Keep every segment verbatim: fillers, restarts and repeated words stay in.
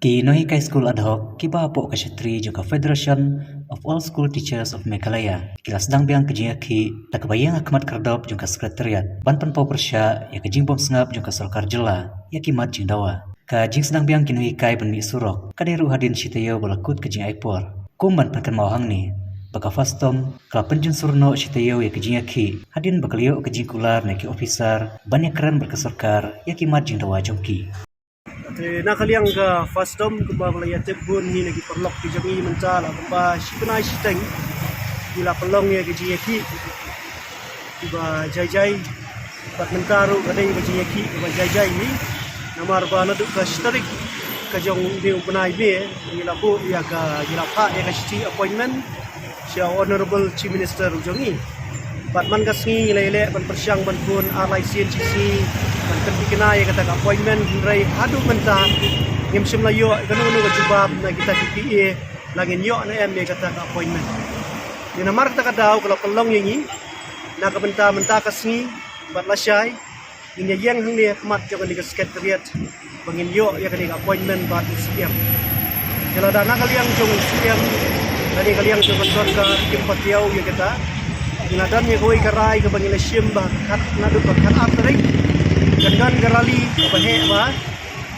Ki nonghikai skul ad hoc kiba hapoh ka shatri jong ka Federation of All School Teachers of Meghalaya ki la sdang biang ka jingïakhih da kaba ïeng ha khmat khyrdop jong ka Secretariat ban pynpaw pyrshah ïa ka jingbymsngap jong ka sorkar jylla ïa ki mat jingdawa. Ka jingsdang biang ki nonghikai ban mih surok ka dei ruh hadien shi taïew ba la kut ka jingaipor. Kum ban pynkynmaw hangne ba ka FASTOM ka la pynjynsur noh shi taïew ïa ka jingïakhih hadien ba ka la ïoh ka jingkular na ki ophisar ban ïakren bad ka sorkar ïa ki mat jingdawa jong ki. Te na ka liang ka FASTOM kumba la ïatip bun ngi na ki paralok ki jong ngi mynta la kumba shi bnai shiteng ngi la pynlong ïa ka jingïakhih kiba jai jai. Bad mynta ruh ka dei ka jingïakhih kaba jai jai hi. Namar ba naduh ka shi tarik ka jong une u bnai May ngi la buh ïa ka, ngi la phah ïa ka shithi appointment sha Honorable Chief Minister u jong ngi. Bad man ka sngi ngi la ïaleh ban pyrshang ban phone ar lai sien shi sngi ban pynthikna ïa kata ka appointment, hynrei haduh mynta ngim shym la ïoh ïa kano kano ka jubab na kita ki P A la ngin ïoh ne em ïa kata ka appointment. Te namar kata ka daw ka la pynlong ïa ngi na ka bynta mynta ka sngi bad lashai ngin ïa ïeng hangne ha khmat jong kane ka Secretariat ba ngin ïoh ïa kane ka appointment bad u C M. Te lada na ka liang jong u C M, na ka liang jong ka sorkar kim pat ïoh ïa kata, ngi la don ïa kawei ka rai kaba ngi la shim ba kat, naduh ba kat ar tarik kan don ka rally kaba heh bha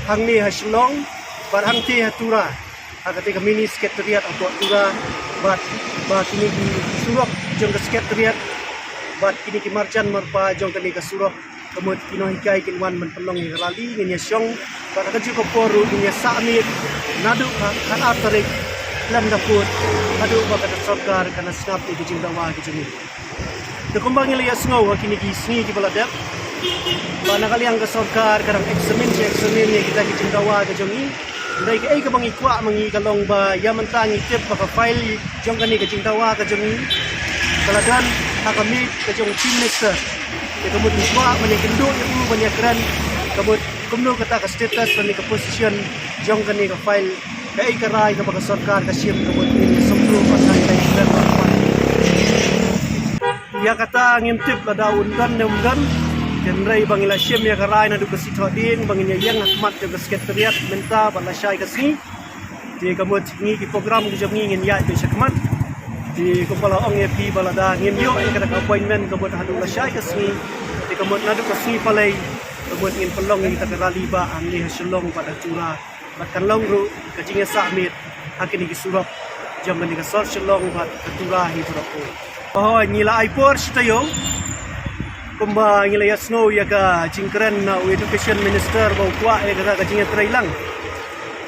hangne ha Shillong bad hangtei ha Tura, ha katei ka mini Secretariat hapoh Tura, bad ba kine ki surok jong ka Secretariat bad kine ki marjan marpa jong kane ka surok, ka mut ki nonghikai kin wan ban pynlong ïa ka rally, ngin ïa shong bad ha kajuh ka por ruh ngin ïa sah miet naduh ka, ka ar tarik lem da kut haduh ba kata sorkar kan da sngap ïa ki jingdawa ki jong ngi. Te kumba ngi la ïa sngew ha kine ki sngi kiba la dep ba na ka liang ka sorkar ka dang examine shi examine ïa kita ki jingdawa ki jong ngi. Hynrei kaei kaba ngi kwah ma ngi ka long ba ïa mynta ngi tip ba ka file jong kane ka jingdawa ka jong ngi ka la don ha ka miej ka jong u Chief Minister. Te ka mut ngi kwah ban ïa kynduh ïa u ban ïa kren ka mut kumno kata ka status lane ka position jong kane ka file. Kaei ka rai kaba ka sorkar ka shim ka mut ngin ïa sngewthuh ba kan dei kren ba ïa kata ngim tip lada un don ne um don. Hynrei ba ngi la shim ïa ka rai naduh ka sngi Thohdieng ba ngin ïa ïeng ha khmat jong ka Secretariat mynta bad lashai ka sngi. Te ka mut ngi ki program ki jong ngi ngin ïaid beit sha khmat. Te kumba la ong ïa phi ba lada ngim ïoh ïa kata ka appointment ka mut haduh lashai ka sngi. Te ka mut naduh ka sngi Palei ka mut ngin pynlong ïa kata ka rally ba hangne ha Shillong bad ha Tura. Bad kan long ruh ka jingïasah miet ha kine ki surok jong kane ka sor Shillong bad ka Tura hi baroh. Hooid, ngi la ai por shi taïew kumba ngi la ïa sngew ïa ka jingkren na u Education Minister ba u kwah ïa kata ka jingïatreilang.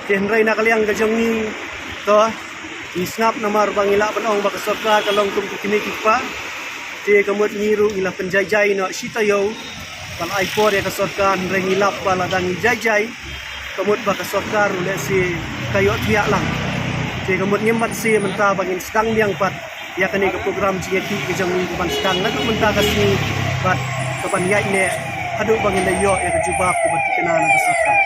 Te hynrei na ka liang ka jong ngi to ngi sngap namar ba ngi lah ban ong ba ka sorkar ka long kum ki kmie ki kpa. Te ka mut ngi ruh ngi la pynjai jai noh shi taïew. Ba la ai por ïa ka sorkar hynrei ngi lap ba lada ngi jai jai ka mut ba ka sorkar ruh lehse ka ïohthiah lang. Te ka mut ngim banse mynta ba ngin sdang biang pat ïa kane ka program jingïakhih ka jong ngi ka ban sdang naduh mynta ka sngi bad ka ban ïaid neh haduh ba ngin da ïoh ïa ka jubab ka ban thikna na ka sorkar.